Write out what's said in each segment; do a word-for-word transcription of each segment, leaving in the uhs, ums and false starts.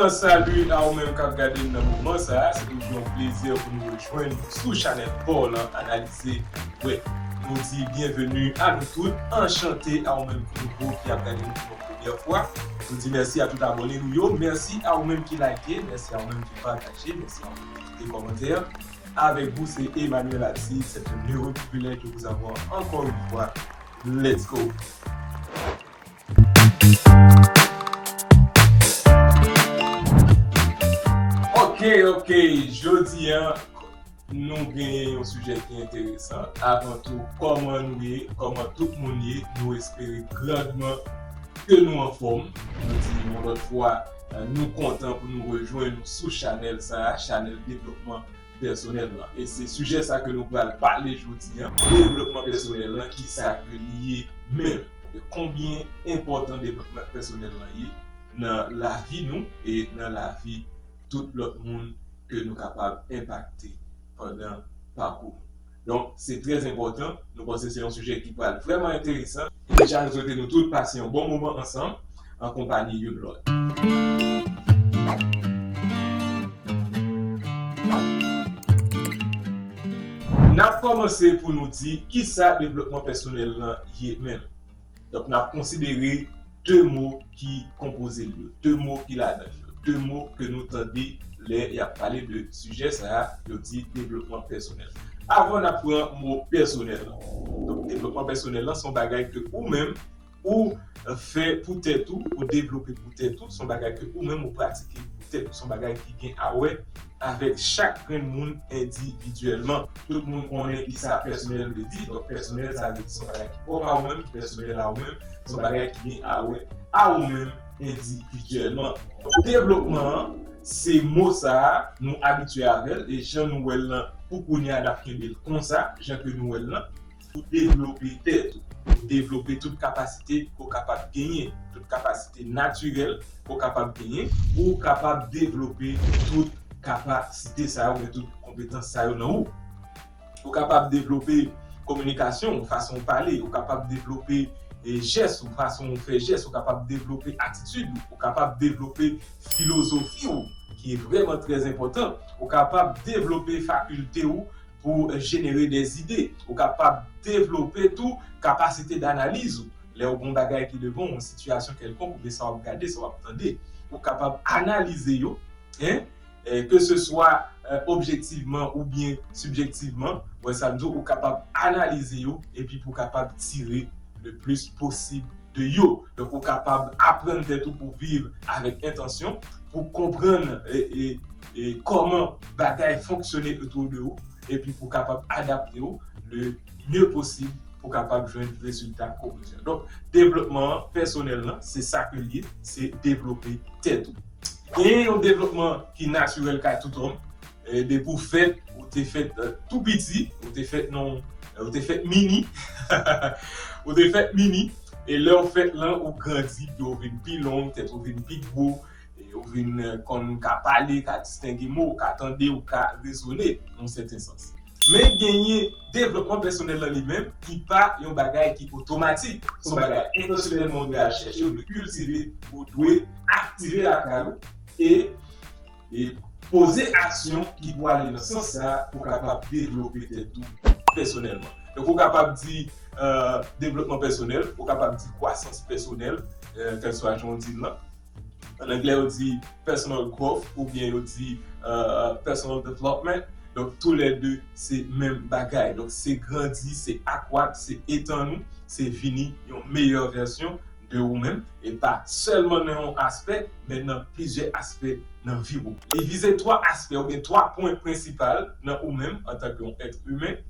Salut à ou menm k ap gade m nan moman sa a. Se toujou yon plezi pou nou rejwenn sou chanèl pa w lan Analize Wè. Nou di byenveni a nou tout. Anchante a ou menm ki nouvo, ki ap gade nou pou yon premyè fwa. Nou di mèsi a tout abòne nou yo. Mèsi a ou menm ki like. Mèsi a ou menm ki pataje. Mèsi a ou menm ki kite kòmantè. Avec vous, c'est Emmanuel Ati. C'est un heureux privilège de vous avoir encore une fois. Let's go! Ok, ok, jodi a, nou genyen yon sijè ki enteresan. Avan tou, kòman nou ye? Kòman tout moun ye? Nou espere grandman ke nou anfòm. Nou di yon lòt fwa, nou kontan pou nou rejwenn nou sou chanèl sa a, chanèl devlopman pèsonèl lan. E se sijè sa ke nou pral pale jodi a, devlopman pèsonèl lan, kisa ke li ye menm? E konbyen enpòtan devlopman pèsonèl lan ye nan lavi nou e nan lavi tout lòt moun ke nou kapab enpakte pandan pakou nou. Donk, se trè enpòtan. Nou panse se yon sijè ki pral vrèman enteresan. Deja, nou swete nou tout pase yon bon moman ansanm, an konpanyi youn lòt. N ap kòmanse pou nou di kisa devlopman pèsonèl lan ye menm. Donk, n ap konsidere de mo ki konpoze l yo, de mo ki ladan l yo, de mo ke nou tande lè y ap pale de sijè sa a, yo di devlopman pèsonèl. Avan n ap pran mo pèsonèl lan. Donk, devlopman pèsonèl lan se yon bagay ke ou menm, ou fè pou tèt ou, ou devlope pou tèt ou, se yon bagay ke ou menm ou pratike pou tèt ou, se yon bagay ki gen a wè avèk chak grenn moun endividyèlman. Tout moun konnen kisa pèsonèl vle di, donk pèsonèl sa vle di se yon bagay ki pwòp a ou menm, ki pèsonèl a ou menm, se yon bagay ki gen a wè a ou menm endividyèlman. Devlopman an, se mo sa a, nou abitye avè l, e jan nou wè l lan, pou kounye a n ap kenbe l konsa, jan ke nou wè l lan. Pou devlope tèt ou, pou devlope tout kapasite ke w kapab genyen, tout kapasite natirèl ke w kapab genyen, pou w kapab devlope tout kapasite sa yo, oubyen tout konpetans sa yo nan ou. Ou kapab devlope kominikasyon w, fason w pale, ou kapab devlope, e, jès ou, fason w fè jès, ou kapab devlope atitid ou, ou kapab devlope filozofi w, ki vrèman trè enpòtan, ou kapab devlope fakilte w, pou jenere de zide. Ou kapab devlope tou kapasite danaliz ou. Lè w gen yon bagay ki devan w, yon sitiyasyon kèlkonk, oubyen sa w ap gade, sa w ap tande, ou kapab analize yo, en, e, ke se swa, e, objektivman oubyen sibjektivman. Wè sa m di w, ou kapab analize yo, epi pou w kapab tire le plis posib de yo. Donk, ou kapab aprann tèt ou pou viv avèk entansyon, pou konprann, e, e, e kòman bagay fonksyone otou de ou, epi pou kapab adapte w le mieux possible pou kapab jwenn rezilta ke w bezwen. Donk, devlopman pèsonèl lan, se sa ke l ye, se devlope tèt ou. Genyen yon devlopman ki natirèl kay tout òm. E, depi w fèt, ou te fèt, e, tou piti, ou te fèt non, e, ou te fèt mini. Ou te fèt mini, e lè w fèt lan, ou grandi, pye w vin pi long, tèt ou vin pi gwo, e ou vin, e, konn ka pale, ka distenge mo, ou ka tande, ou ka rezone, nan yon sèten sans. Men genyen devlopman pèsonèl lan li menm, ki pa yon bagay ki otomatik. Se yon bagay entansyonèlman ou dwe al chèche, ou dwe kiltive, ou dwe aktive lakay ou, e, e poze aksyon ki pou ale nan sans sa a pou kapab devlope tèt ou pèsonèlman. Donk, ou kapab di, e, devlopman pèsonèl, ou kapab di kwasans pèsonèl, e, kèlswa jan w di l lan. An anglè, yo di personal growth oubyen yo di, e, personal development. Donk, toulède se menm bagay. Donk, se grandi, se akwat, se etann ou, se vini yon meyè vèsyon de ou menm, e pa sèlman nan yon aspè, men nan plizyè aspè nan vi w. Li vize twa aspè oubyen twa pwen prensipal nan ou menm antanke yon èt imen.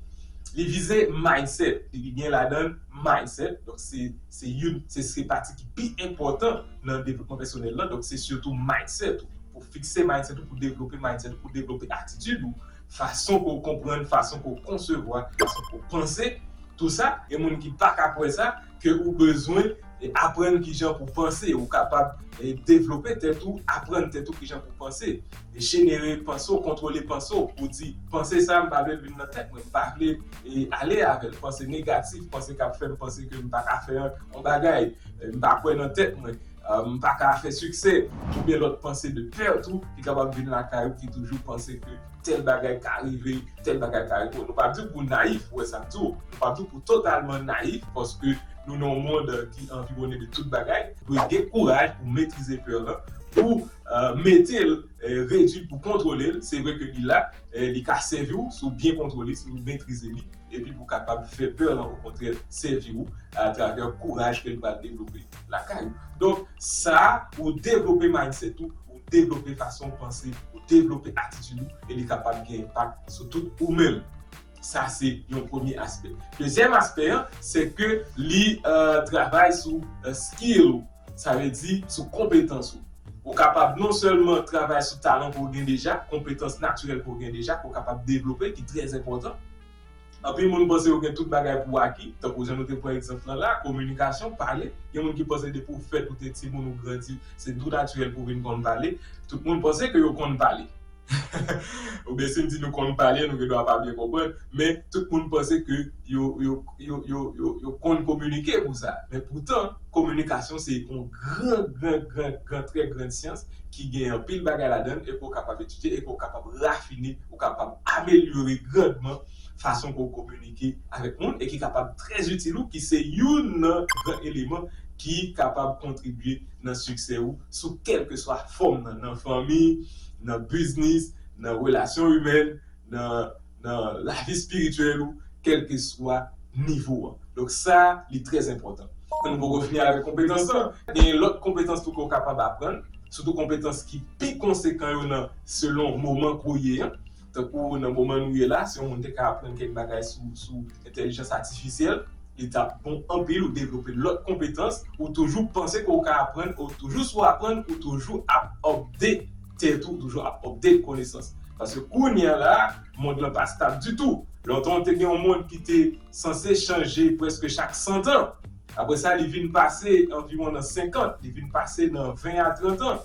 Li vize mindset, li gen ladan l mindset. Donk, se, se youn, se, se pati ki pi enpòtan nan devlopman pèsonèl lan. Donk, se sitou mindset ou. Pou fikse mindset ou, pou devlope mindset ou, pou devlope atitid ou, fason ke w konprann, fason ke w konsevwa, fason ke w panse, tou sa, gen moun ki pa ka kwè sa, ke ou bezwen, e, aprann kijan pou panse, ou kapab, e, devlope tèt ou, aprann tèt ou kijan pou panse, e, jenere panse w, kontwole panse w, ou di, panse sa, m pa vle l vin nan tèt mwen, m pa vle, e, ale avè l, panse negatif, panse k ap fè m panse ke m pa ka fè yon bagay, e, m pa kwè nan tèt mwen. euh, m pa ka fè siksè, oubyen lòt panse de pè tou ki kapab vin lakay ou, ki toujou panse ke tèl bagay ka rive, tèl bagay ka rive. Nou p ap di w pou w nayif, ou wè sa m di w, nou p ap di w pou w totalman nayif, paske nou nan yon mond ki anviwone de tout bagay. Dwe gen kouraj pou metrize pè lan, pou, euh, mete l, euh, redui l, pou kontwole l. Se vre ke li la, euh, li ka sèvi w si w byen kontwole, si w metrize li, epi pou w kapab fè pè lan, okontrè, sèvi w atravè kouraj ke l pral devlope lakay ou. Donk, sa, ou devlope mindset ou, ou devlope fason w panse, ou devlope atitid ou, e li kapab gen enpak sou tout ou menm. Sa se yon premye aspè. Dezyèm aspè an, se ke li, euh, travay sou, euh, skill ou, sa vle di sou konpetans ou. Ou kapab non sèlman travay sou talan ke w gen deja, konpetans natirèl ke w gen deja, ke w kapab devlope, ki trè enpòtan. Anpil moun panse yo gen tout bagay pou aki, tankou jan nou te pran egzanp lan la, kominikasyon, pale. Gen moun ki panse depi w fèt, ou te timoun, ou grandi, se tou natirèl pou w vin konn pale. Tout moun panse ke yo konn pale. Oubyen si m di nou konn pale, nou gen dwa pa byen konprann, men tout moun panse ke yo, yo, yo, yo, yo, yo konn kominike pou sa. Men poutan, kominikasyon se yon gran, gran, gran, gran, trè gran syans ki gen anpil bagay ladan l e ke w kapab etidye e ke w kapab rafine, ou kapab amelyore grandman fason ke w kominike avèk moun e ki kapab trè itil ou, ki se youn nan gran eleman ki kapab kontribye nan siksè ou sou kèlkeswa fòm nan, nan fanmi, nan biznis, nan relasyon imèn, nan, nan lavi espirityèl ou, kèlkeswa nivo an. Donk sa, li trè enpòtan. Nou poko fini avèk konpetans lan. Gen lòt konpetans tou ke w kapab aprann, sitou konpetans ki pi konsekan yo nan selon moman ke w ye an. Tankou nan moman nou ye la, si yon moun te ka aprann kèk bagay sou, sou entèlijans atifisyèl, li t ap bon anpil, ou devlope lòt konpetans, ou toujou panse ke w ka aprann, ou toujou sou aprann, ou toujou ap update tèt ou, ou toujou ap update konesans. Paske kounye a la, mond lan pa stab ditou. Lontan, ou te gen yon mond ki te sanse chanje prèske chak san tan. Apre sa, li vin pase anviwon nan senkant, li vin pase nan ven a trant an.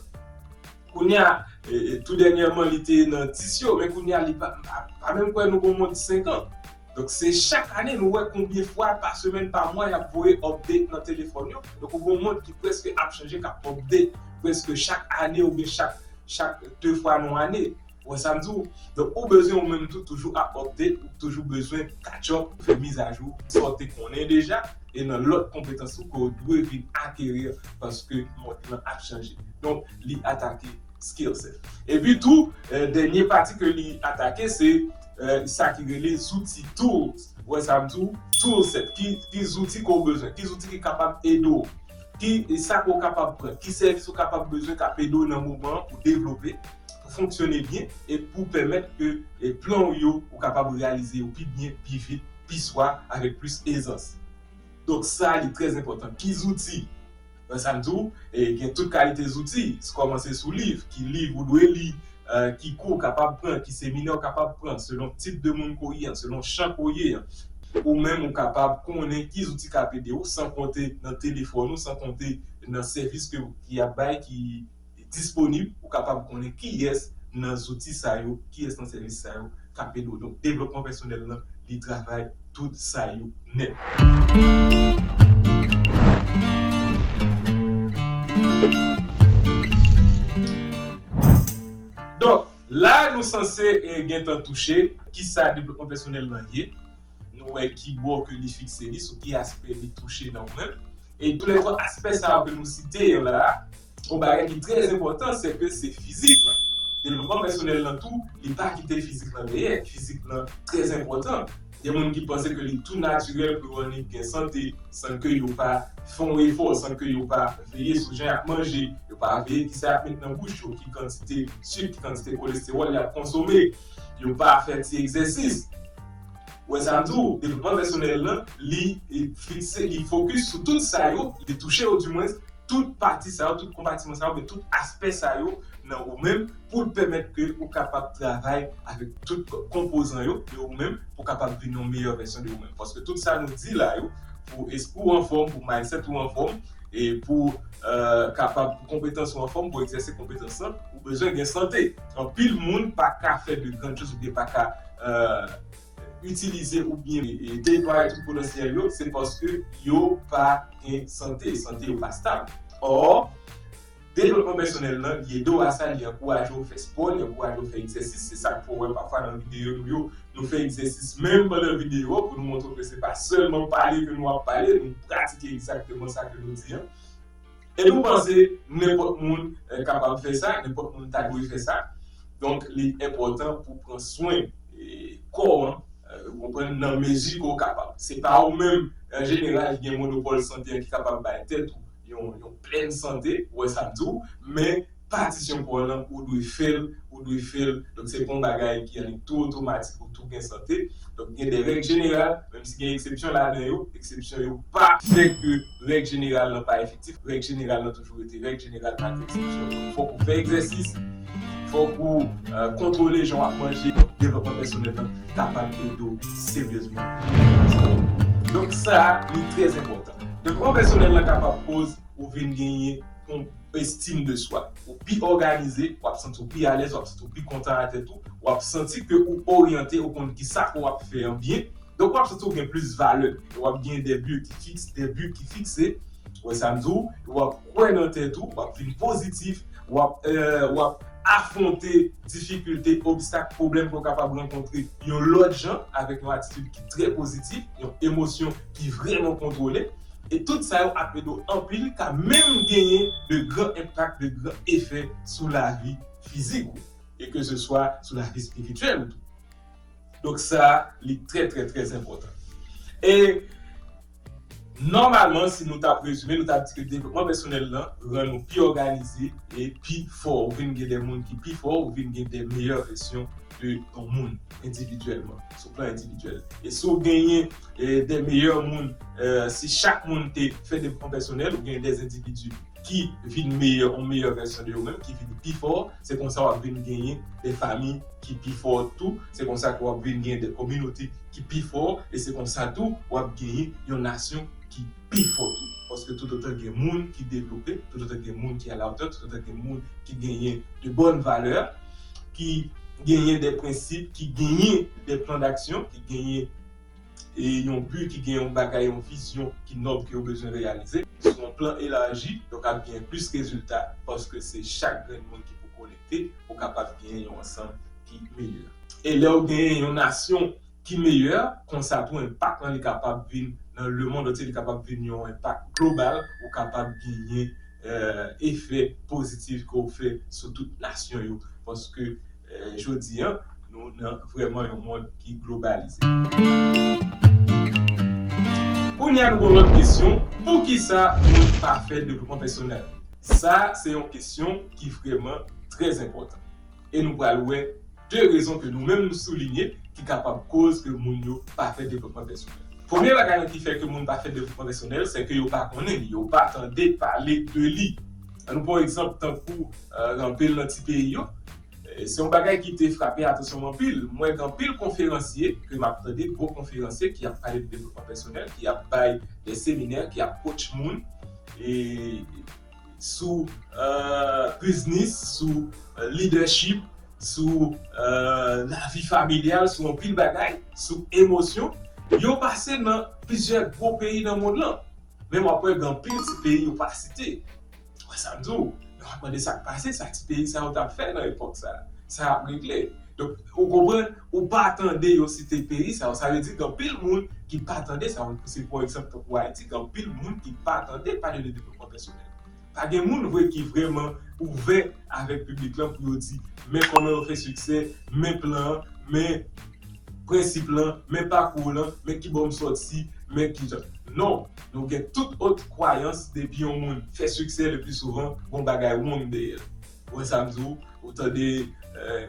Kounye a, e, e, tou dènyèman, li te nan dis yo, men kounye a, li pa, pa, pa menm kwè nou gon mond senk an. Donk, se chak ane, nou wè konbyen fwa pa semèn, pa mwa, y ap voye update nan telefòn yo. Donk, ou gon mond ki prèske ap chanje, k ap update prèske chak ane oubyen chak, chak de fwa nan ane. Ou wè sa m di w? Donk, ou bezwen ou menm tou toujou ap update, ou toujou bezwen catch up, fè mizajou, sa w te konnen deja, e nan lòt konpetans ou ke w dwe vin akeri paske mond lan ap chanje. Donk, li atake skill set. Epi tou, eh, dènye pati ke li atake, se, eh, sa ki rele zouti, tools. Ou wè sa m di w? Tool set. Ki, ki zouti ke w bezwen? Ki zouti ki kapab ede w? Ki, e sa ke w kapab pran? Ki sèvis ou kapab bezwen k ap ede w nan moman an pou devlope, pou fonksyone byen e pou pèmèt ke, e, plan w yo, ou kapab reyalize yo pi byen, pi vit, pi swa, avèk plis ezans. Donk sa, li trè enpòtan. Ki zouti? Sa m di w, e, gen tout kalite zouti. Kòmanse sou liv. Ki liv ou dwe li? Eh, ki kou w kapab pran? Ki seminè w kapab pran? Selon tip de moun ke w ye an, selon chan ke w ye an. Ou menm, ou kapab konnen ki zouti k ap ede w, san konte nan telefòn ou, san konte nan sèvis ke, ki ap bay, ki disponib, ou kapab konnen kiyès nan zouti sa yo, kiyès nan sèvis sa yo k ap ede w. Donk, devlopman pèsonèl lan, li travay tout sa yo nèt. Donk, la, nou sanse, eh, gentan touche kisa devlopman pèsonèl lan ye. Nou wè ki bò ke li fikse li, sou ki aspè li touche nan ou menm. E toulètwa aspè sa yo ke nou site yo la, yon bagay ki trè enpòtan, se ke se fizik lan. Devlopman pèsonèl lan tou, li pa kite fizik lan dèyè. Fizik lan trè enpòtan. Gen moun ki panse ke li tou natirèl pou yo annik gen sante, san ke yo pa fè yon efò, san ke yo pa veye sou jan y ap manje, yo pa veye kisa y ap met nan bouch yo, ki kantite sik, ki kantite kolestewòl y ap konsome, yo pa fè ti egzèsis. Ou wè sa m di w, devlopman pèsonèl lan, li, li fikse, li fokis sou tout sa yo, li touche yo dimwens, tout pati sa yo, tout konpatiman sa yo, oubyen tout aspè sa yo nan ou menm, pou l pèmèt ke ou kapab travay avèk tout konpozan yo de ou menm, pou w kapab vin yon meyè vèsyon de ou menm. Paske tout sa nou di la yo, pou espri w anfòm, pou mindset ou anfòm, e pou, eh, kapab, pou konpetans ou anfòm, pou egzèse konpetans lan, ou bezwen gen sante. Anpil moun pa ka fè de grann choz oubyen pa ka, eh, itilize oubyen, e, deplwaye tout potansyèl yo, se paske yo pa gen sante, sante yo pa stab. Or, devlopman pèsonèl lan, li ede w a sa, li ankouraje w fè spò, li ankouraje w fè egzèsis. Se sa k fè w wè pafwa nan videyo nou yo, nou fè egzèsis menm pandan videyo pou nou montre w ke se pa sèlman pale ke nou ap pale, nou pratike egzakteman sa ke nou di an. E nou panse nenpòt moun eh, kapab fè sa, nenpòt moun ta dwe fè sa. Donk, li enpòtan pou pran swen eh, kò an, eh, ou konprann, nan mezi ke w kapab. Se pa ou menm, an jeneral, ki gen monopòl sante an ki kapab bay tèt ou yon, yon plèn sante, ou wè sa m di w, men patisyon kò lan, ou dwe fè l, ou dwe fè l. Donk, se pa yon bagay ki annik tou otomatik ou tou gen sante. Donk, gen de règ jeneral, menm si gen eksepsyon ladan yo, eksepsyon yo pa fè ke règ jeneral lan pa efektif. Règ jeneral lan toujou rete règ jeneral, pa gen eksepsyon. Donk, fòk ou fè egzèsis, fòk ou eh, kontwole jan w ap manje. Donk, devlopman pèsonèl lan kapab ede w seryezman. Donk, sa, li trè enpòtan. Devlopman pèsonèl lan kapab koz ou vin genyen yon estim de swa. Ou pi òganize, w ap santi w pi alèz, w ap santi w pi kontan a tèt ou, w ap santi ke ou oryante, ou konn ki sa ke w ap fè an byen. Donk, w ap santi w gen plis valè. E w ap gen de bi ki fiks, de bi ki fikse. Ou wè sa m di w? W ap kwè nan tèt ou, w ap vin pozitif, w ap, eh, w ap afwonte difikilte, obstak, pwoblèm ke w kapab rankontre yon lòt jan, avèk yon atitid ki trè pozitif, yon emosyon ki vrèman kontwole. E tout sa yo ap ede w anpil, ka menm genyen de gran enpak, de gran efè sou lavi fizik ou, e ke se swa sou lavi espirityèl ou tou. Donk sa, li trè, trè, trè enpòtan. E nòmalman, si nou t ap rezime, nou t ap di ke devlopman pèsonèl lan rann ou pi òganize e pi fò. Ou vin gen de moun ki pi fò, ou vin gen de meyè vèsyon de yon moun endividyèlman, sou plan endividyèl. E si w genyen eh, de meyè moun, eh, si chak moun te fè devlopman pèsonèl, ou gen de endividi ki vin meyè, yon meyè vèsyon de yo menm, ki vin pi fò, se konsa w ap vin genyen de fanmi ki pi fò tou, se konsa ke w ap vin genyen de kominote ki pi fò, e se konsa tou w ap genyen yon nasyon ki pi fò tou. Paske toutotan gen moun ki devlope, toutotan gen moun ki alawotè, toutotan gen moun ki genyen de bòn valè, ki genyen de prensip, ki genyen de plan d'aksyon, ki genyen e yon bi, ki gen yon bagay, yon vizyon ki nòb ke yo bezwen reyalize. Sou yon plan elaji, donk ap gen plis rezilta, paske se chak grenn moun ki pou konekte pou kapab genyen yon ansanm ki meyè. E lè w genyen yon nasyon ki meyè, konsa tou enpak lan li kapab vin nan lemonn antye, li kapab vin yon enpak global, ou kapab genyen eh, efè pozitif ke w fè sou tout nasyon yo. Paske eh, jodi a, nou nan vrèman yon mond ki globalize. Kounye a, nou gen yon lòt kesyon. Poukisa moun pa fè devlopman pèsonèl? Sa, se yon kesyon ki vrèman trè enpòtan. E nou pral wè de rezon ke nou menm nou soulinye ki kapab koz ke moun yo pa fè devlopman pèsonèl. Premye bagay lan ki fè ke moun pa fè devlopman pèsonèl, se ke yo pa konnen li, yo pa tande pale de li. Ann nou pran yon egzanp tankou eh, gen anpil nan ti peyi yo. Eh, se yon bagay ki te frape atansyon m anpil. Mwen gen anpil konferansye ke m ap tande, gwo konferansye ki ap pale de devlopman pèsonèl, ki ap bay de seminè, ki ap coach moun e, sou eh, biznis, sou eh, leadership, sou eh, lavi familyal, sou anpil bagay, sou emosyon. Yo pase nan plizyè gwo peyi nan mond lan. Men w ap wè gen anpil ti peyi yo pa site. Wè sa m di w, men w ap mande sa k pase, sa ti peyi sa yo t ap fè nan epòk sa, sa y ap regle. Donk, ou konprann, ou pa tande yo site peyi sa yo. Sa vle di gen anpil moun ki pa tande sa. Se pran egzanp tankou Ayiti, gen anpil moun ki pa tande pale de devlopman pèsonèl. Pa gen moun vre ki vrèman ouvè avèk piblik lan pou yo di, men kòman yo fè siksè, men plan an, men prensip lan, men pakou lan, men kibò m sòti, men kijan. Non, nou gen tout òd kwayans depi yon moun fè siksè, le pli souvan, gon bagay wrong dèyè l. Ou wè sa m di w, ou tande eh,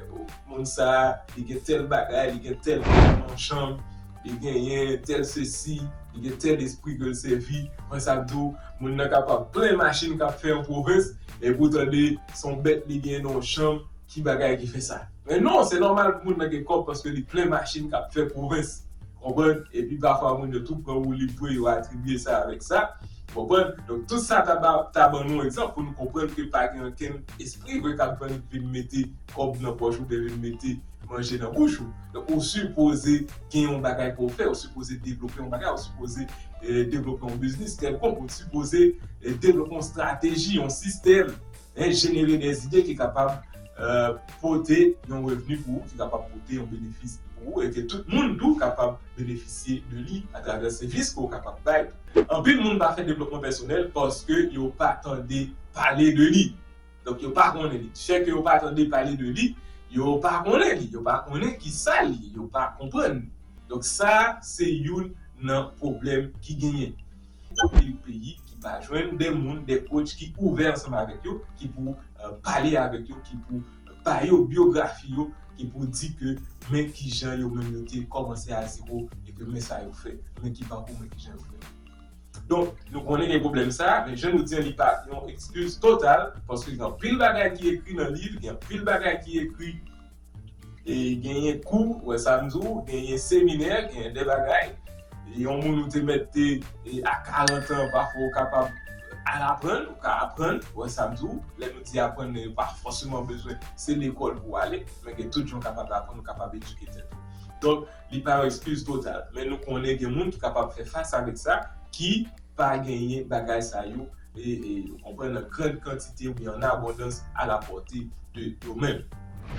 moun sa, li gen tèl bagay, li gen tèl moun nan chanm, li genyen tèl sesi, li gen tèl espri ke l sèvi. Ou wè sa m di w, moun nan kapab plen machin k ap fè yon pwovens, epi ou tande se yon bèt li genyen nan yon chanm, ki bagay ki fè sa. Men non, se nòmal pou moun nan gen kòb paske li plen machin k ap fè pwovens. Konprann? Epi pafwa moun yo tou pran woulib vre, yo atribye sa avèk sa. Konprann? Donk tout sa ta ba, ta ban nou egzanp pou nou konprann ke pa gen okenn espri vre k ap vin, vin mete kòb nan pòch ou oubyen vin mete manje nan bouch ou. Donk, ou sipoze gen yon bagay pou w fè, ou sipoze devlope yon bagay, ou sipoze eh, devlope yon biznis kèlkonk, ou sipoze eh, devlope yon estrateji, yon sistèm, eh, jenere de ide ki kapab eh, pote yon revni pou ou, ki kapab pote yon benefis pou ou, e ke tout moun tou kapab benefisye de li atravè sèvis ke w kapab bay. Anpil moun pa fè devlopman pèsonèl paske yo pa tande pale de li. Donk, yo pa konnen li. Chè ke yo pa tande pale de li, yo pa konnen li, yo pa konnen ki sa li, yo pa konprann li. Donk, sa se youn nan pwoblèm ki genyen. Anpil peyi ki pa jwenn de moun, de coach ki ouvè ansanm avèk yo, ki pou eh, pale avèk yo, ki pou ba yo byografi yo, ki pou di ke men kijan yo menm yo te kòmanse a zewo e ke men sa yo fè, men ki pakou, men kijan yo fè. Donk, nou konnen gen pwoblèm sa, men jan nou di an, li pa yon ekskiz total, paske gen anpil bagay ki ekri nan liv, gen anpil bagay ki ekri, e genyen kou, wè sa m di w, genyen seminè, genyen de bagay. E yon moun ou te mèt te e a karant an, pafwa ou kapab al aprann, ou ka aprann, wè sa m di w. Lè nou di aprann, nou pa fòseman bezwen se lekòl pou w ale, men gen tout jan w kapab aprann, ou kapab edike tèt ou. Donk, li pa yon ekskiz total, men nou konnen gen moun ki kapab fè fas avèk sa, ki pa genyen bagay sa yo, e, e, ou konprann, an grann kantite oubyen an abondans a la pòte de yo menm.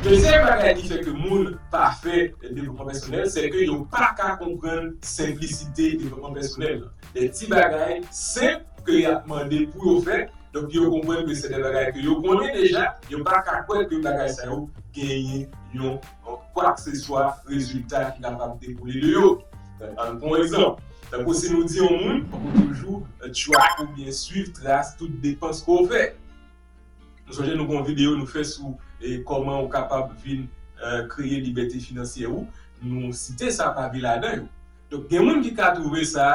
Dezyèm bagay ki fè ke moun pa fè devlopman pèsonèl, se ke yo pa ka konprann senplisite devlopman pèsonèl lan. De ti bagay senp ke y ap mande pou yo fè, donk yo konprann ke se de bagay ke yo konnen deja, yo pa ka kwè ke bagay sa yo genyen yon kwakseswa rezilta ki kapab dekoule de yo. Ann pran yon egzanp. Tankou si nou di yon moun, fòk ou toujou eh, track oubyen swiv tras tout depans ke w fè. Nou sonje nou gen yon videyo nou fè sou eh, kòman ou kapab vin eh, kreye libète finansyè ou. Nou site sa pami ladan yo. Donk, gen moun ki ka twouve sa,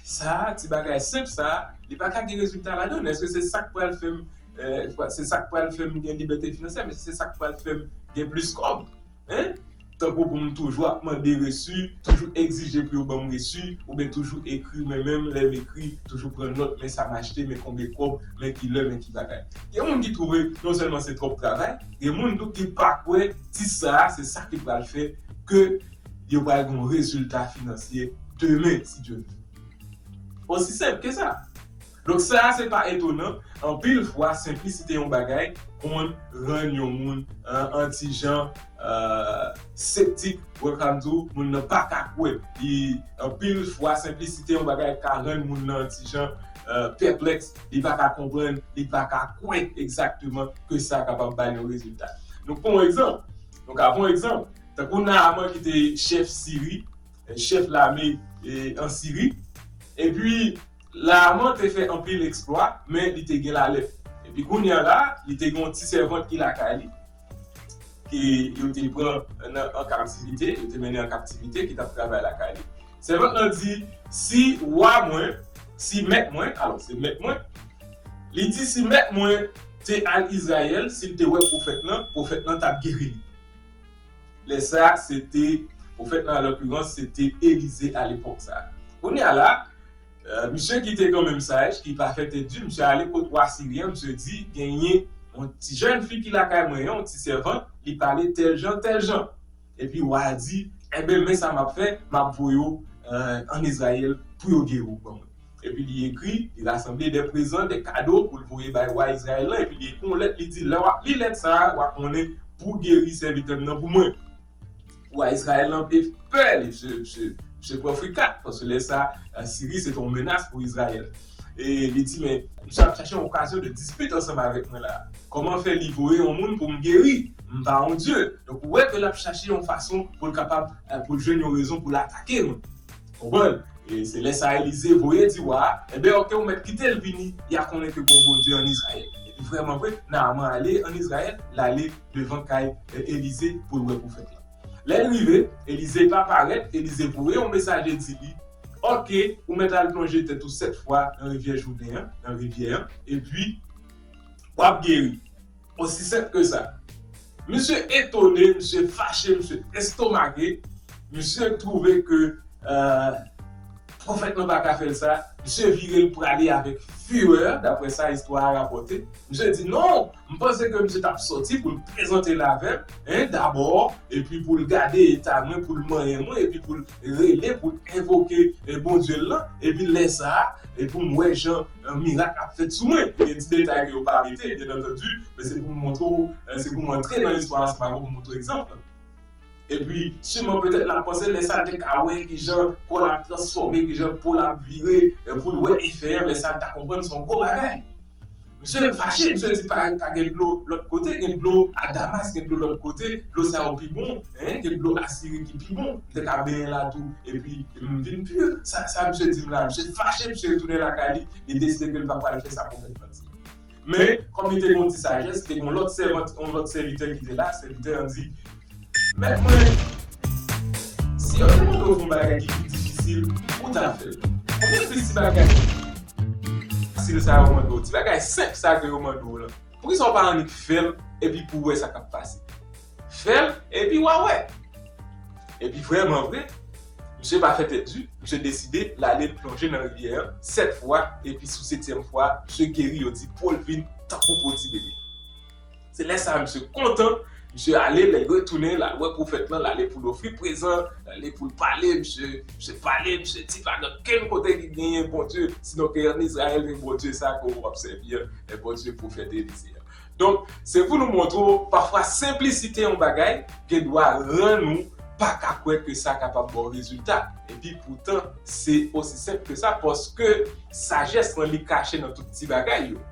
sa, ti bagay senp sa, li pa ka gen rezilta ladan l. Èske se sa k pral fè m, eh, se sa k pral fè m gen libète finansyè, men se sa k pral fè m gen plis kòb? Hein? Tankou pou m toujou ap mande resi, toujou egzije pou yo ban m resi, oubyen toujou ekri, men menm lè m ekri, toujou pran nòt, men sa m achte, men konbyen kòb, men ki lè, men ki bagay. Gen moun ki twouve non sèlman se twòp travay, gen moun tou ki pa kwè ti sa a, se sa ki pral fè ke yo pral gen yon rezilta finansyè demen, si Dye vle. Osi senp ke sa. Donk, sa a se pa etonan, anpil fwa, senplisite yon bagay konn rann yon moun, eh, an ti jan, eh, septik, wè sa m di w, moun nan pa ka kwè. Li, anpil fwa, senplisite yon bagay ka rann moun nan an ti jan, eh, pèplèks, li pa ka konprann, li pa ka kwè egzakteman ke sa kapab ba l yon rezilta. Nou pran yon egzanp, nou ka pran yon egzanp, tankou Naaman ki te chèf Siri, chèf lame, eh, an Siri. Epi, Naaman te fè anpil eksplwa, men li te gen lalèp. Epi kounye a la, li te gen yon ti sèvant ki lakay li, ke yo te pran nan, an kaptivite, yo te mennen an kaptivite, ki t ap travay lakay li. Sèvant lan di, si wa mwen, si mèt mwen, alò, se mèt mwen, li di, si mèt mwen te al Izrayèl, si l te wè pwofèt lan, pwofèt lan t ap geri li. Lè sa a, se te, pwofèt lan, an lokirans, se te Elize alepòk sa a. Kounye a la, eh, misye ki te kanmenm saj, ki pa fè tèt di, misye ale kot wa siryen an, misye di, genyen yon ti jèn fi ki lakay mwen an, yon ti sèvant, li pale tèl jan, tèl jan. Epi wa a di, enben, men sa m ap fè, m ap voye w, eh, ann Izrayèl pou yo geri w ban mwen. Epi li ekri, li rasanble de prezan, de kado pou l voye bay wa Izrayèl lan, epi li ekri yon lèt, li di, lè w ap li lèt sa a, w ap konnen pou geri sèvitè m nan pou mwen. Wa Izrayèl lan te pè li, misye, misye, misye pran frikat, paske lè sa a, Siri se te yon menas pou Izrayèl. E li di, men, misye ap chache yon okazyon de dispit ansanm avèk mwen la. Kòman fè li voye yon moun pou m geri? M pa yon dye. Donk, ou wè ke l ap chache yon fason pou l kapab, eh, pou l jwenn yon rezon pou l atake mwen. Konprann? E se lè sa a Elize voye di wa a, enben, oke, ou mèt kite l vini, y a konnen ke gon Bondye ann Izrayèl. Epi vrèman vre, Naaman ale ann Izrayèl, l ale devan kay, eh, Elize pou l wè pwofèt lan. Lè l rive, Elize pa parèt, Elize voye yon mesaje di li, oke, ou mèt al plonje tèt ou sèt fwa nan rivyè Jouden an, nan rivyè an, epi w ap geri. Osi senp ke sa. Misye etone, misye fache, misye estomake, misye twouve ke, eh, pwofèt lan pa ka fè l sa, misye vire l prale avèk firè, daprè sa istwa a rapòte. Misye di, non, m panse ke misye t ap sòti pou l prezante l avè m, en, dabò, epi pou l gade eta mwen, pou l manyen mwen, epi pou l rele, pou l envoke, e, Bondye l lan, epi lè sa a, e pou m wè jan, e, mirak ap fèt sou mwen. Gen ti detay ke yo pa mete, byen antandi, men se pou m montre w, e, se pou m antre nan istwa a, se pa pou m montre w egzanp lan. Epi, siman petèt l ap panse lè sa l te ka wè kijan kò l ap transfòme, kijan po l ap vire, e, pou l wè efè an, lè sa l ta konprann se yon gwo bagay. Misye fache, misye di pa, pa gen dlo lòt kote, gen dlo a Damas, gen dlo lòt kote, dlo sa yo pi bon, en, gen dlo Asiri ki pi bon, m te ka benyen la tou, epi m vin pi. Sa, sa misye di m la, misye fache, misye retounen lakay li, li deside ke l pa pral fè sa pwofèt lan di. Men, kòm li te gen yon ti sajès, te gen yon lòt sèvant, yon lòt sèvitè ki te la, sèvitè an di, mèt mwen, si yo te mande w fè yon bagay ki pi difisil, ou t ap fè l. Konbyen plis ti bagay fasil sa yo mande w, ti bagay senp sa ke yo mande w lan? Poukisa w pa annik fè l epi pou w wè sa k ap pase? Fè l epi w a wè. Epi vrèman vre, misye pa fè tèt di, misye deside l ale l plonje nan rivyè an sèt fwa, epi sou setyèm fwa, misye geri, yo di po l vin tankou po ti bebe. Se lè sa a misye kontan, misye ale, lè l retounen, l al wè pwofèt lan, l ale pou l ofri prezan, l ale pou l pale, misye, misye pale, misye di pa gen okenn kote ki genyen Bondye, sinon ke ann Izrayèl gen Bondye sa ke w ap sèvi an, e Bondye pwofèt Elize an. Donk, se pou nou montre w, pafwa senplisite yon bagay gen dwa rann ou pa ka kwè ke sa kapab ba w rezilta. Epi poutan, se osi senp ke sa, paske sajès lan li kache nan tout ti bagay yo.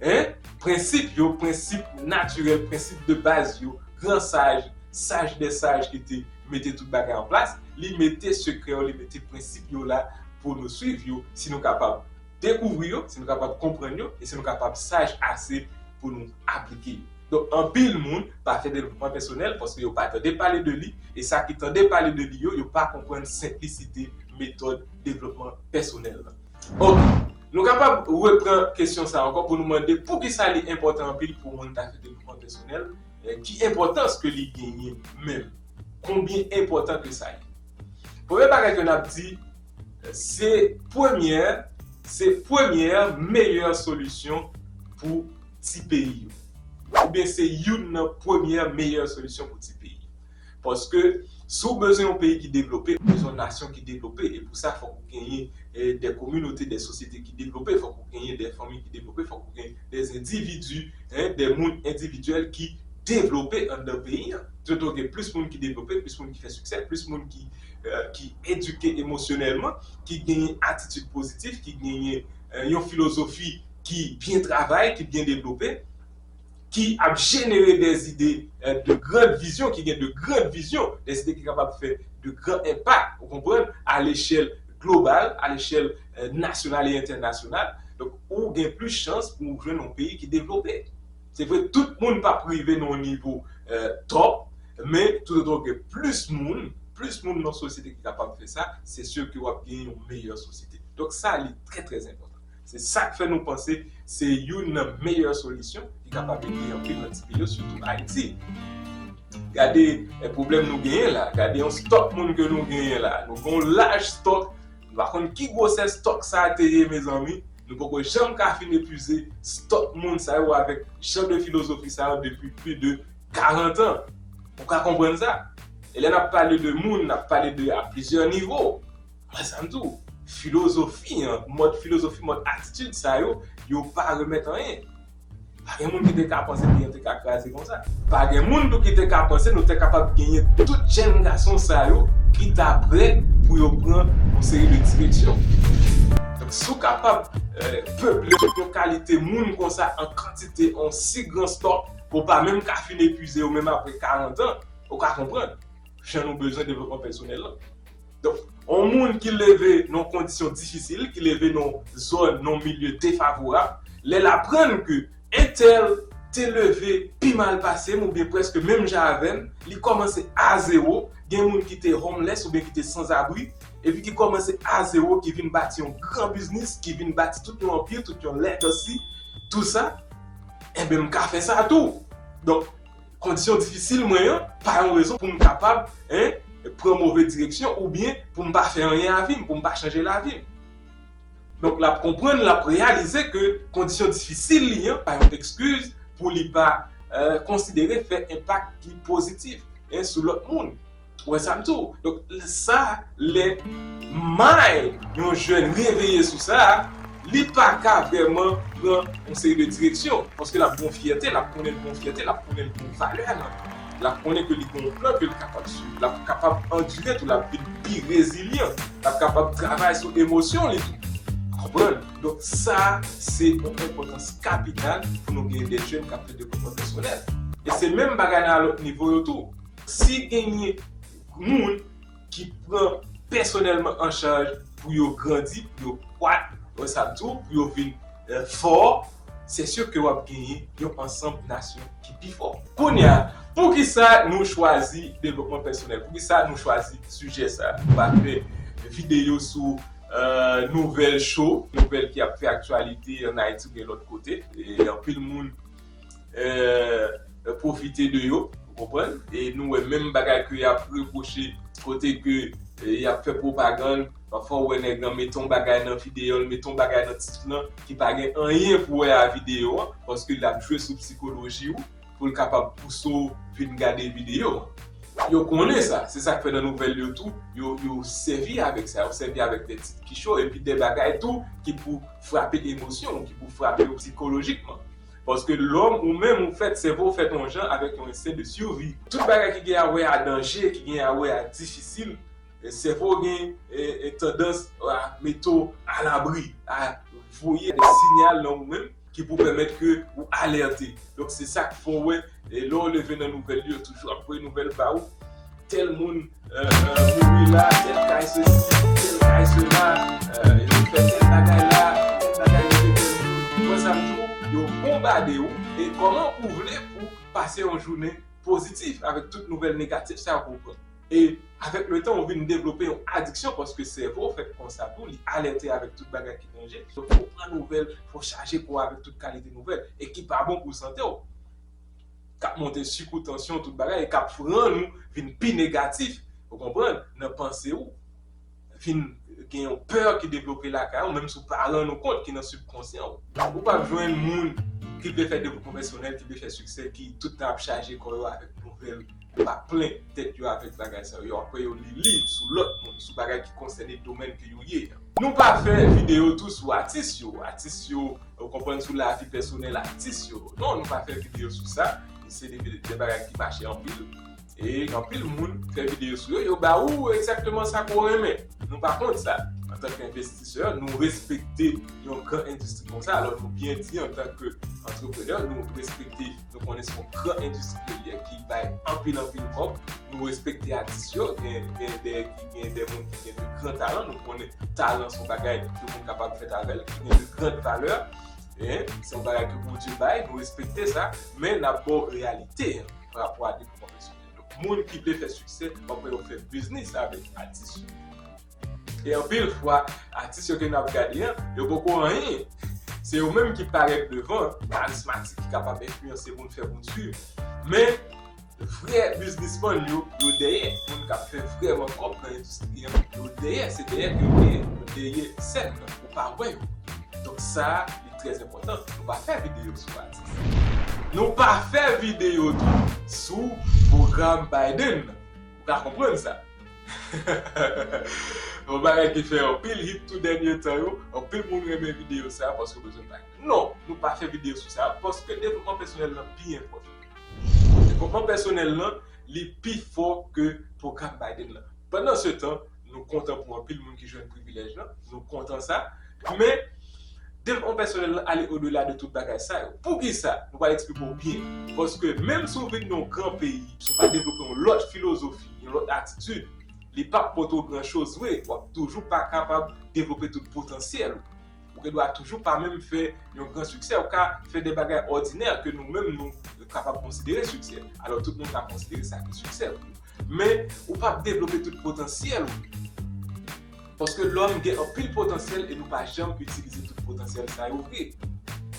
En? Prensip yo, prensip natirèl, prensip de baz yo, gran saj, saj dè saj ki te mete tout bagay an plas, li mete sekrè yo, li mete prensip yo la pou nou swiv yo, si nou kapab dekouvri yo, si nou kapab konprann yo, e si nou kapab saj ase pou nou aplike yo. Donk, anpil moun pa fè devlopman pèsonèl paske yo pa tande pale de li, e sa ki tande pale de li yo, yo pa konprann senplisite metòd devlopman pèsonèl lan. Ok, nou kapab repran kesyon sa ankò pou nou mande poukisa li enpòtan anpil pou moun ta fè devlopman pèsonèl, e ki enpòtans ke li genyen menm? Konbyen enpòtan ke sa ye? Premye bagay ke n ap di, se premyè, se premyè meyè solisyon pou ti peyi yo. Oubyen se youn nan premyè meyè solisyon pou ti peyi yo. Paske si w bezwen yon peyi ki devlope, ou bezwen yon nasyon ki devlope. E pou sa, fòk ou genyen, e, de kominote, de sosyete ki devlope, fòk ou genyen de fanmi ki devlope, fòk ou genyen de endividi, en, de moun endividyèl ki devlope anndan peyi an. Tout otan gen plis moun ki devlope, plis moun ki fè siksè, plis moun ki, e, ki edike emosyonèlman, ki genyen atitid pozitif, ki genyen, e, yon filozofi ki byen travay, ki byen devlope, ki ap jenere de zide, e, de grand vizyon, ki gen de grand vizyon, de zide ki kapab fè de gran enpak, ou konprann, a lechèl global, a lechèl, e, nasyonal e entènasyonal. Donk, ou gen plis chans pou w jwenn yon peyi ki devlope. Se vre, tout moun p ap rive nan yon nivo, e, top, men tout otan w gen plis moun, plis moun nan sosyete ki kapab fè sa, se si ke w ap gen yon meyè sosyete. Donk, sa, li trè, trè enpòtan. Se sa k fè nou panse se youn nan meyè solisyon ki kapab ede anpil nan ti peyi yo, sitou Ayiti. Gade, e, pwoblèm nou genyen la. Gade yon stòk moun ke nou genyen la. Nou gen yon laj stòk. Nou pa konn ki gwosè stòk sa a te ye, mezanmi. Nou poko janm ka fin epuize stòk moun sa yo avèk jan de filozofi sa yo depi plis de karant an. Ou ka konprann sa? E lè n ap pale de moun, n ap pale de a plizyè nivo. Mwen sa m di w, filozofi an, mòd filozofi, mòd atitid sa yo, yo pa remèt anyen. Pa gen moun ki te ka panse peyi an te ka kraze konsa. Pa gen moun tou ki te ka panse nou te kapab genyen tout jèn gason sa yo ki ta prè pou yo pran yon seri de direksyon. Donk, si w kapab, e, peple yon kalite moun konsa an kantite, an si gran stòk, ke w pa menm ka fin epuize yo menm apre karant an, ou ka konprann jan nou bezwen devlopman pèsonèl lan. Donk, yon moun ki leve nan yon kondisyon difisil, ki leve nan yon zòn, nan yon milye defavorab, lè l aprann ke entèl te leve pi mal pase m oubyen prèske menm jan avè m, li kòmanse a zewo, gen moun ki te homeless oubyen ki te sanzabri, epi ki kòmanse a zewo, ki vin bati yon gran biznis, ki vin bati tout yon anpi, tout yon legacy, tou sa, enben, m ka fè sa tou. Donk, kondisyon difisil mwen an, pa yon rezon pou m kapab, en, pran move direksyon oubyen pou m pa fè anyen a vi m, pou m pa chanje lavi m. Donk, l ap konprann, l ap reyalize ke kondisyon difisil li an pa yon ekskiz pou li pa, eh, konsidere fè enpak ki pozitif, en, sou lòt moun. Ou wè sa m di w? Donk, sa, lè may yon jèn reveye sou sa, li pa ka vrèman pran yon seri de direksyon, paske l ap gen yon fyète, l ap konnen l gen yon fyète, l ap konnen l gen yon valè nan li. L ap konnen ke li gen yon plan ke l kapab swiv, l ap kapab andire tou, l ap vin pi rezilyan, l ap kapab travay sou emosyon li tou. Konprann? Donk, sa, se yon enpòtans kapital pou nou gen de jèn k ap fè devlopman pèsonèl. E se menm bagay nan lòt nivo yo tou. Si genyen moun ki pran pèsonèlman an chaj pou yo grandi, pou yo kwat, wè sa m di w, pou yo vin, eh, fò, se si ke w ap genyen yon ansanm nasyon ki pi fò. Kounye a, poukisa nou chwazi devlopman pèsonèl? Poukisa nou chwazi sijè sa a? Nou pa fè videyo sou, eh, nouvèl cho, nouvèl ki ap fè aktyalite ann Ayiti oubyen lòt kote. E anpil moun eh, pwofite de yo, ou konprann? E nou wè menm bagay ke y ap repwoche kote ke, eh, y ap fè pwopagann, pafwa ou wè nèg lan mete yon bagay nan videyo l, mete yon bagay nan tit lan ki pa gen anyen pou wè a videyo an, paske l ap jwe sou psikoloji w pou l kapab pouse w vin gade videyo an. Yo konnen sa, se sa k fè nan nouvèl yo tou, yo, yo sèvi avèk sa, yo sèvi avèk de tit ki cho, epi de bagay tou ki pou frape emosyon w, ki pou frape w psikolojikman. Paske lòm ou menm ou fèt, sèvo w fèt yon jan avèk yon ensten de sivi. Tout bagay ki gen a wè a danje, ki gen a wè a difisil, e sèvo w gen, e, e tandans a mete w alabri, a voye de siyal nan ou menm ki pou pèmèt ke ou alète. Donk se sa k fè w wè, e lè w leve nan nouvèl yo, toujou ap voye nouvèl ba ou. Tèl moun, euh, euh, mouri la, tèl kay sesi, tèl kay sela, euh, yo fè tèl bagay la, tèl bagay yo te fè moun. Mwen sa m di w, yo bonbade w, e kòman ou vle pou pase yon jounen pozitif avèk tout nouvèl negatif sa yo ke w pran? E avèk letan, ou vin devlope yon adiksyon paske sèvo w fèt konsa tou, li alète avèk tout bagay ki danje. Donk, fò w pran nouvèl, fò w chaje kò w avèk tout kalite nouvèl e ki pa bon pou sante w. K ap monte sik ou, tansyon, tout bagay, e k ap rann ou vin pi negatif, ou konprann, nan panse ou. Vin gen yon pè ki devlope lakay ou, menm si w pa rann ou kont, ki nan sibkonsyan ou. Ou p ap jwenn moun ki vle fè devlopman pèsonèl, ki vle fè siksè, ki tout tan ap chaje kò yo avèk nouvèl, yo pa plen tèt yo avèk bagay sa yo. Yo ap wè yo li liv sou lòt moun, sou bagay ki konsène domèn ke yo ye an. Nou pa fè videyo tou sou atis yo. Atis yo, ou konprann, sou lavi pèsonèl atis yo. Non, nou pa fè videyo sou sa. Se de, de bagay ki mache anpil. E anpil moun fè videyo sou yo, yo ba ou egzakteman sa ke w renmen. Nou pa kont sa. Antanke envestisè, nou respekte yon gran endistri konsa. Alò, nou byen di, antanke antreprenè, nou respekte, nou konnen se yon gran endistri ke li ye ki bay anpil, anpil kòb. Nou respekte atis yo, gen, gen de, gen de moun ki gen de gran talan. Nou konnen talan se yon bagay tout moun kapab fèt avè l, ki gen de gran valè. E se yon bagay ke Bondye bay, nou respekte sa, men n ap ba w reyalite an, pa rapò a devlopman pèsonèl. Donk, moun ki vle fè siksè, w ap wè yo fè biznis avèk atis yo. E anpil fwa, atis yo ke n ap gade an, yo poko anyen. Se yo menm ki parèt devan, karizmatik, ki kapab enfliyanse moun, fè moun swiv. Men, vrè biznismann yo, yo dèyè. Moun k ap fè vrèman kòb nan endistri an, yo dèyè. Se dèyè ke yo dèyè. Yo dèyè sèn nan. Ou pa wè yo. Donk sa, li trè enpòtan. Nou pa fè videyo sou atis. Nou pa fè videyo tou sou pwogram Biden nan. Ou ka konprann sa. Yon bagay ki fè anpil hit tou dènye tan yo, anpil moun renmen videyo sa paske yo bezwen bay. Non, nou pa fè videyo sou sa paske devlopman pèsonèl lan pi enpòtan. Devlopman pèsonèl lan, li pi fò ke pwogram Biden lan. Pandan se tan, nou kontan pou anpil moun ki jwenn privilèj lan, nou kontan sa, men devlopman pèsonèl lan ale odela de tout bagay sa yo. Poukisa? Nou pral eksplike w byen. Paske menm si w vin nan yon gran peyi, si w pa devlope yon lòt filozofi, yon lòt atitid, li p ap pote w gran choz vre. W ap toujou pa kapab devlope tout potansyèl ou. Ou gen dwa toujou pa menm fè yon gran siksè. Ou ka fè de bagay òdinè ke nou menm nou kapab konsidere siksè. Alò, tout moun ka konsidere sa ki siksè pou yo. Men, ou p ap devlope tout potansyèl ou. Paske lòm gen anpil potansyèl e nou pa janm itilize tout potansyèl sa yo vre.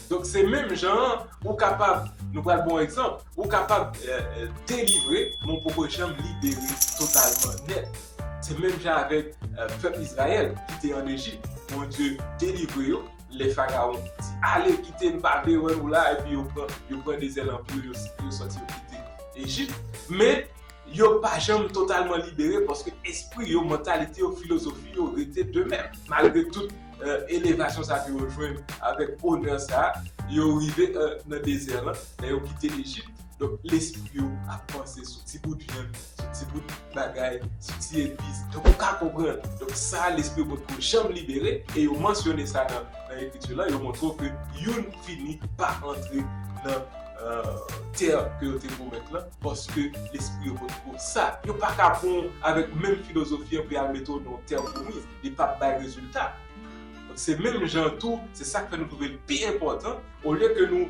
Donk, se menm jan an, ou kapab, nou pral ba w yon egzanp, ou kapab, euh, euh, delivre, men w poko janm libere totalman nèt. Se menm jan avèk, euh, pèp Izrayèl ki te ann Ejip. Bondye delivre yo, lè Farawon di, "Ale, kite, m pa vle wè nou la," epi yo pran, yo pran de zèl anpil, yo, yo sòti, yo kite Ejip. Men, yo pa janm totalman libere, paske espri yo, mantalite yo, filozofi yo rete de menm. Malgre tout, euh, elevasyon sa ke yo jwenn avèk onè sa, yo rive, euh, nan dezè lan, lè yo kite Ejip. Donk, lespri yo ap panse sou ti bout vyann, sou ti bout bagay, sou ti epis. Donk, ou ka konprann. Donk, sa, lespri yo potko janm libere, e yo mansyone sa nan, nan ekriti lan, yo montre w ke youn fini pa antre nan, euh, tè ke yo te pwomèt lan, paske lespri yo potko sa. Yo pa ka pran w avèk menm filozofi an pou y al mete w nan yon tè pwomiz. Li p ap bay rezilta. Donk, se menm jan tou, se sa k fè nou twouve l pi enpòtan, olye ke nou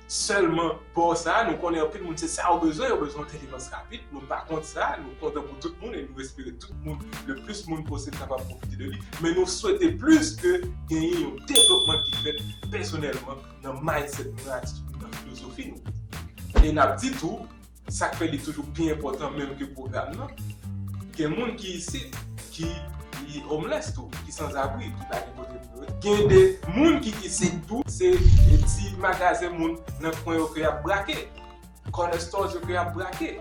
sèlman bò sa, nou konnen anpil moun se sa yo bezwen, yo bezwen yon delivrans rapid, nou pa kont sa, nou kontan pou tout moun e nou espere tout moun, le plis moun posib kapab pwofite de li, men nou swete plis ke genyen yon devlopman ki fèt pèsonèlman nan mindset nou, nan atitid nou, nan filozofi nou. E n ap di tou, sa k fè li toujou pi enpòtan menm ke pwogram nan, gen moun ki isit ki, ki homeless tou, ki sanzabri, ki pa gen kote pou yo rete. Gen de moun ki isit tou, se ti magazen moun nan kwen yo ke y ap brake. Corner stores yo ke y ap brake.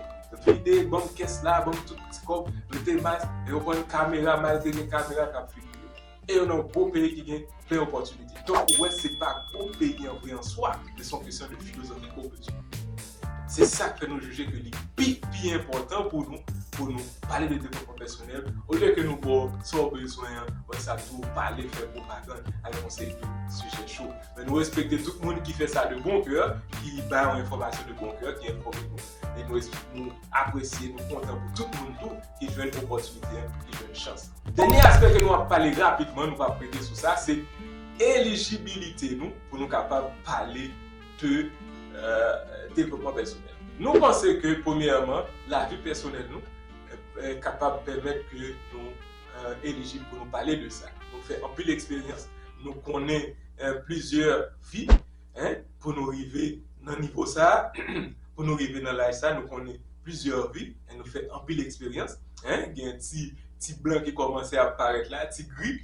Vide, ban m kès la, ban m tout ti kòb, rete mas, e yo pran kamera, malgre gen kamera k ap filme yo. E yo nan yon gwo peyi ki gen plen opòtinite. Donk, ou wè, se pa gwo peyi an vre an swa, men se yon kesyon de filozofi ke w bezwen. Se sa k fè nou jije ke li pi, pi enpòtan pou nou, pou nou pale de devlopman pèsonèl, olye ke nou ba w sa w bezwen an, wè sa tou, pale, fè pwopagann avèk yon seri de sijè cho. Men nou respekte tout moun ki fè sa de bon kè, ki bay yon enfòmasyon de bon kè, ki enfòme nou. E nou, nou apresye, nou kontan pou tout moun tou ki jwenn opòtinite an, ki jwenn chans. Dènye aspè ke nou ap pale rapidman, nou va prete sou sa, se elijibilite nou pou nou kapab pale de, euh, devlopman pèsonèl. Nou panse ke, premyèman, lavi pèsonèl nou, euh, kapab pèmèt ke nou, euh, elijib pou nou pale de sa. Nou fè anpil eksperyans, nou konnen, euh, plizyè vi, en, pou nou rive nan nivo sa, pou nou rive nan laj sa, nou konnen plizyè vi, en, nou fè anpil eksperyans, en, gen ti, ti blan ki kòmanse ap parèt la, ti gri.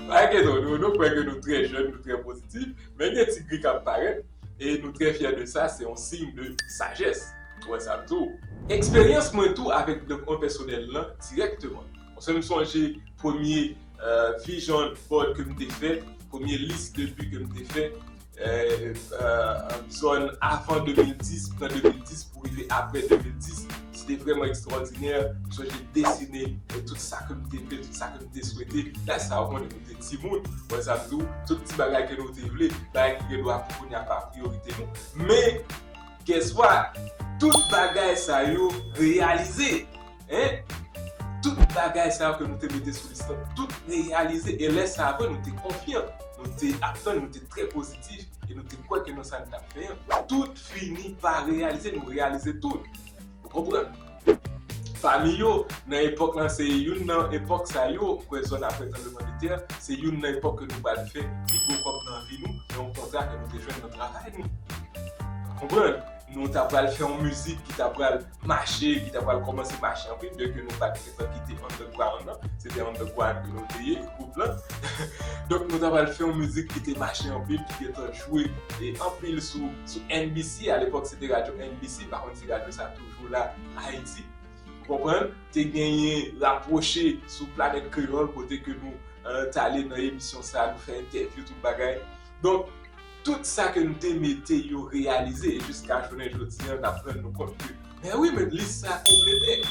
Pa enkyete w, nou, nou kwè ke nou trè jèn, nou trè pozitif, men gen ti gri k ap parèt, e nou trè fyè de sa, se yon siy de sajès. Ou wè sa tou. Eksperyans mwen tou avèk devlopman pèsonèl lan dirèkteman. Paske m sonje premye, euh, vision board ke m te fè, premye lis de bi ke m te fè, euh, euh, zòn avan de mil dis, nan de mil dis pou rive apre de mil dis, se te vrèman ekstwòdinè. M sonje desine, euh, tout sa ke m te vle, tout sa ke m te swete. Lè sa a, ou konnen nou te timoun, wè sa m di w, tout ti bagay ke nou te vle, bagay ki gen dwa pou kounye a pa priyorite nou. Men, guess what? Tout bagay sa yo reyalize. En? Tout bagay sa yo ke nou te mete sou lis lan, tout reyalize. E lè sa a vre, nou te konfyan. Nou te ap tann, nou te trè pozitif. E nou te kwè ke nan sa n t ap fè an, tout fini pa reyalize, nou reyalize tout. Ou konprann? Pami yo, nan epòk lan, se youn nan epòk sa yo, kwè zòn apre tranblemanntè, se youn nan epòk ke nou pral fè pi gwo kòb nan vi nou, nan yon kontra ke nou te jwenn nan travay nou. Konprann? Nou ta pral fè yon mizik ki ta pral mache, ki ta pral kòmanse mache anpil, byenke nou pa t gentan kite underground lan, se te underground ke nou te ye, gwoup lan. Donk, nou ta pral fè yon mizik ki te mache anpil, ki gentan jwe, e, anpil sou, sou N B C, alepòk se te radyo N B C, m pa konn si radyo sa toujou la Ayiti. Ou konprann? Te genyen Rapwoche sou Planèt Kreyòl, kote ke nou, euh, t ale nan emisyon sa, nou fè entèvyou, tout bagay. Donk, tout sa ke nou te mete yo reyalize, e jiska jounen jodi an, n ap rann nou kont ke, men wi, men lis sa konplete.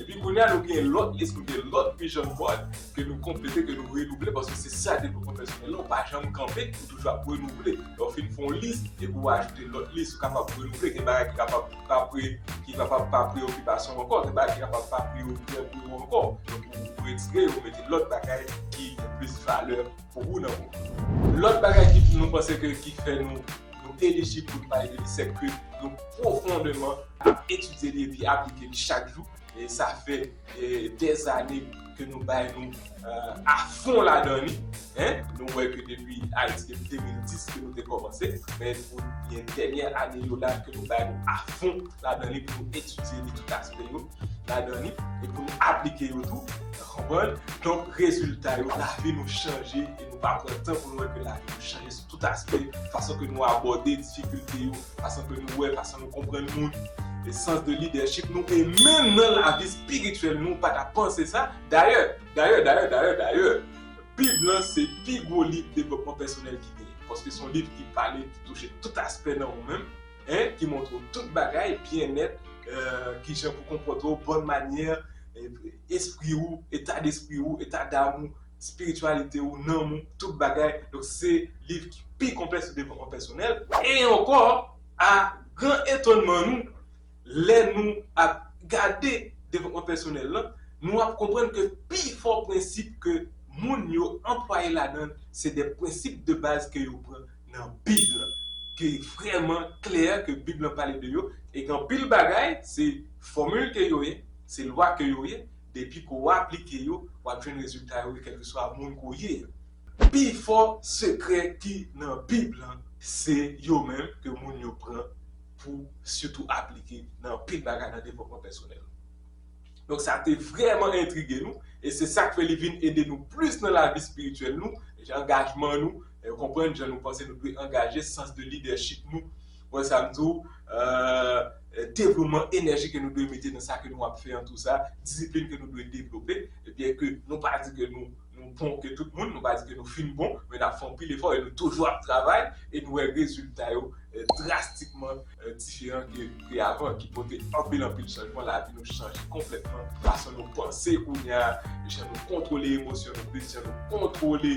Epi kounye a, nou gen lòt lis, nou gen lòt vision board ke nou konplete, ke nou renouvle, paske se sa devlopman pèsonèl la, ou pa janm kanpe, ou toujou ap renouvle. Lè w fin fè yon lis, epi w ajoute lòt lis, ou kapab renouvle, gen bagay ki kapab pa pre-, ki kapab pa preyokipasyon w ankò, gen bagay ki kapab pa priyorite pou ou ankò. Donk, ou, ou retire, ou mete lòt bagay ki gen plis valè pou ou nan vi w. Lòt bagay ki nou panse ke, ki fè nou, nou elijib pou nou pale de li, se ke nou pwofondeman ap etidye li epi aplike li chak jou. E sa fè, e, dèzane ke nou bay nou, euh, afon ladan li. Hein? Nou wè ke depi Ayiti, depi de mil dis ke nou te kòmanse, men pou byen dènyè ane yo la ke nou bay nou afon ladan li pou nou etidye li tout aspè yo ladan li e pou nou aplike yo tou, konprann? Donk, rezilta yo, lavi nou chanje e nou pa pran tan pou nou wè ke lavi nou chanje sou tout aspè, fason ke nou abòde difikilte yo, fason ke nou wè, fason nou konprann moun, e sans de leadership nou, e menm nan lavi espirityèl nou, pa ta panse sa. Dayè, dayè, dayè, dayè, dayè, Bib lan se pi gwo liv devlopman pèsonèl ki genyen. Paske se yon liv ki pale, ki touche tout aspè nan ou menm, hein, ki montre w tout bagay, byennèt, euh, kijan pou konpòte w, bòn manyè, eh, espri ou, eta despri ou, eta dam ou, espirityalite ou, nanm ou, tout bagay. Donk, se liv ki pi konplè sou devlopman pèsonèl. E ankò, a gran etònman nou, lè nou ap gade devlopman pèsonèl lan, nou ap konprann ke pi fò prensip ke moun yo anplwaye ladan l, se de prensip de baz ke yo pran nan Bib lan, ke vrèman klè ke Bib lan pale de yo, e gen anpil bagay, se fòmil ke yo ye, se lwa ke yo ye, depi ke w aplike yo, w ap jwenn rezilta yo, kèlkeswa moun ke w ye. Pi fò sekrè ki nan Bib lan, se yo menm ke moun yo pran pou sitou aplike nan anpil bagay nan devlopman pèsonèl. Donk, sa te vrèman entrige nou, e se sa k fè li vin ede nou plis nan lavi espirityèl nou, angajman nou, e konprann jan nou panse nou dwe angaje, sans de leadership nou. Wè sa m di w, euh, devlopman enèji ke nou dwe mete nan sa ke nou ap fè an, tou sa, disiplin ke nou dwe devlope, ebyen ke nou pa di ke nou, nou bon ke tout moun, nou pa di ke nou fin bon, men n ap fè anpil efò e nou toujou ap travay e nou wè rezilta yo, eh, drastikman, eh, diferan ke, ke avan, ki pote anpil, anpil chanjman. Lavi nou chanje konplètman. Fason nou panse kounye a, jan nou kontwole emosyon nou plis, jan nou kontwole,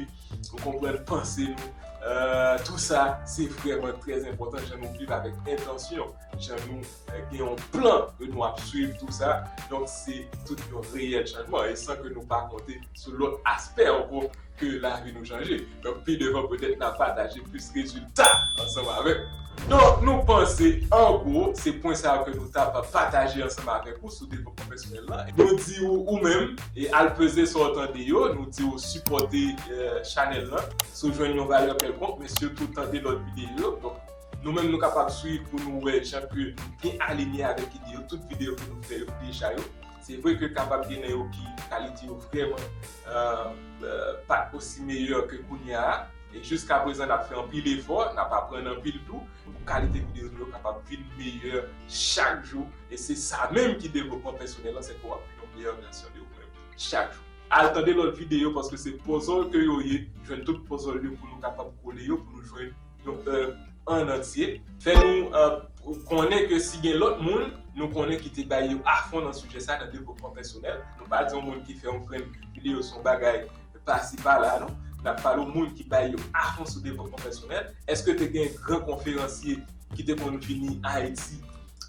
nou konprann panse nou. Euh, tou sa, se vrèman trè enpòtan, jan nou viv avèk entansyon, jan nou, eh, gen yon plan ke nou ap swiv, tou sa. Donk, se tout yon reyèl chanjman, e san ke nou pa konte sou lòt aspè ankò ke lavi nou chanje. Donk, pi devan, petèt, n a pataje plis rezilta ansanm avèk. Donk, nou panse, an gwo, se pwen sa yo ke nou t ap pataje ansanm avèk ou sou devlopman pèsonèl lan. Nou di ou, ou menm, e al peze sa w tande yo, nou di ou sipòte, eh, chanèl lan, si w jwenn yon valè kèlkonk, men sitou tande lòt videyo yo. Donk, nou menm, nou kapab swiv pou nou wè jan ke nou byen alinye avèk ide yo, tout videyo ke nou fè yo deja yo. Se vre ke kapab gen nan yo ki kalite yo vrèman, euh, euh, pa t osi meyè ke kounye a. E jiskaprezan, n ap fè anpil efò, n ap aprann anpil tou. Pou kalite videyo nou yo kapab vin meyè chak jou. E se sa menm ki devlopman pèsonèl lan, se ke w ap vin yon meyè vèsyon de ou menm chak jou. Al tande lòt videyo paske se puzzle ke yo ye. Jwenn tout puzzle yo pou nou kapab kole yo, pou nou jwenn yon èv an antye. Fè nou, euh, konnen ke si gen lòt moun, nou konnen ki te bay yo afon nan sijè sa, nan devlopman pèsonèl. Nou pa di yon moun ki fè yon grenn videyo sou yon bagay pasi pala, non. N ap pale yon moun ki bay yo afon sou devlopman pèsonèl. Èske te gen gran konferansye ki te konn vini Ayiti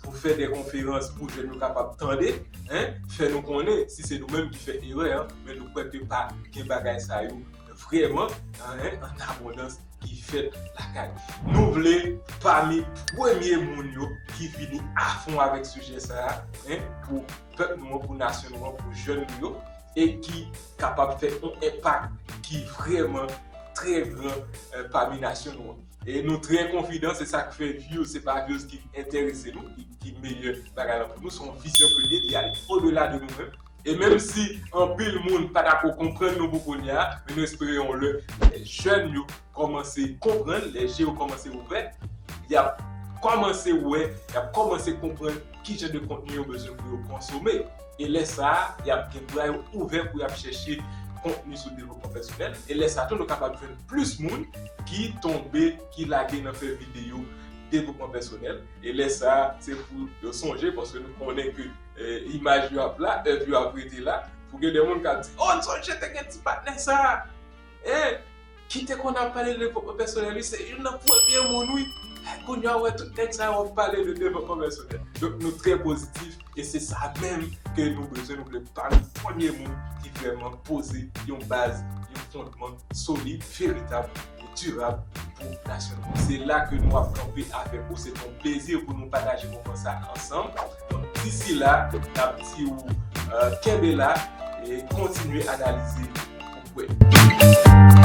pou fè de konferans pou jèn yo kapab tande, hein? Fè nou konnen si se nou menm ki fè erè, hein? Men nou kwè ke pa gen bagay sa yo vrèman, hein, an abondans ki fèt lakay. Nou vle pami premye moun yo ki vini afon avèk sijè sa a, hein, pou pèp nou an, pou nasyon nou an, pou jèn nou yo, e ki kapab fè yon enpak ki vrèman trè gran, eh, pami nasyon nou an. E nou trè konfidan, se sa k fè views, se pa views ki enterese nou, ki, ki meyè bagay lan pou nou, se yon vizyon ke l ye, li ale odela de nou menm. E menm si anpil moun pa dakò konprann nou pou kounye a, men nou espere yon lè, lè jèn yo kòmanse konprann, lè je yo kòmanse ouvè, y ap kòmanse wè, y ap kòmanse konprann ki jan de kontni yo bezwen pou yo konsome. E lè sa a, y ap gen bra yo ouvè pou y ap chèche kontni sou devlopman pèsonèl. E lè sa a tou, nou kapab jwenn plis moun ki tonbe, ki lage nan fè videyo devlopman pèsonèl. E lè sa a, se pou yo sonje, paske nou konnen ke, eh, imaj yo ap la, èv yo ap rete la. Pou gen de moun k ap di, "Oh, n sonje te gen ti patnè sa a." Eh, ki te konn ap pale de devlopman pèsonèl, wi, se youn nan premye moun, wi. Eh, kounye a, w wè tout nèg sa yo ap pale de devlopman pèsonèl. Donk, nou trè pozitif, e se sa menm ke nou bezwen. Nou vle pami premye moun ki vrèman poze yon baz, yon fondman solid, veritab e dirab pou nasyon nou. Se la ke nou ap kanpe avèk ou. Se yon plezi pou nou pataje moman sa ansanm. Donk, disi la, n ap di ou, euh, kenbe la e kontinye analize pou kwè.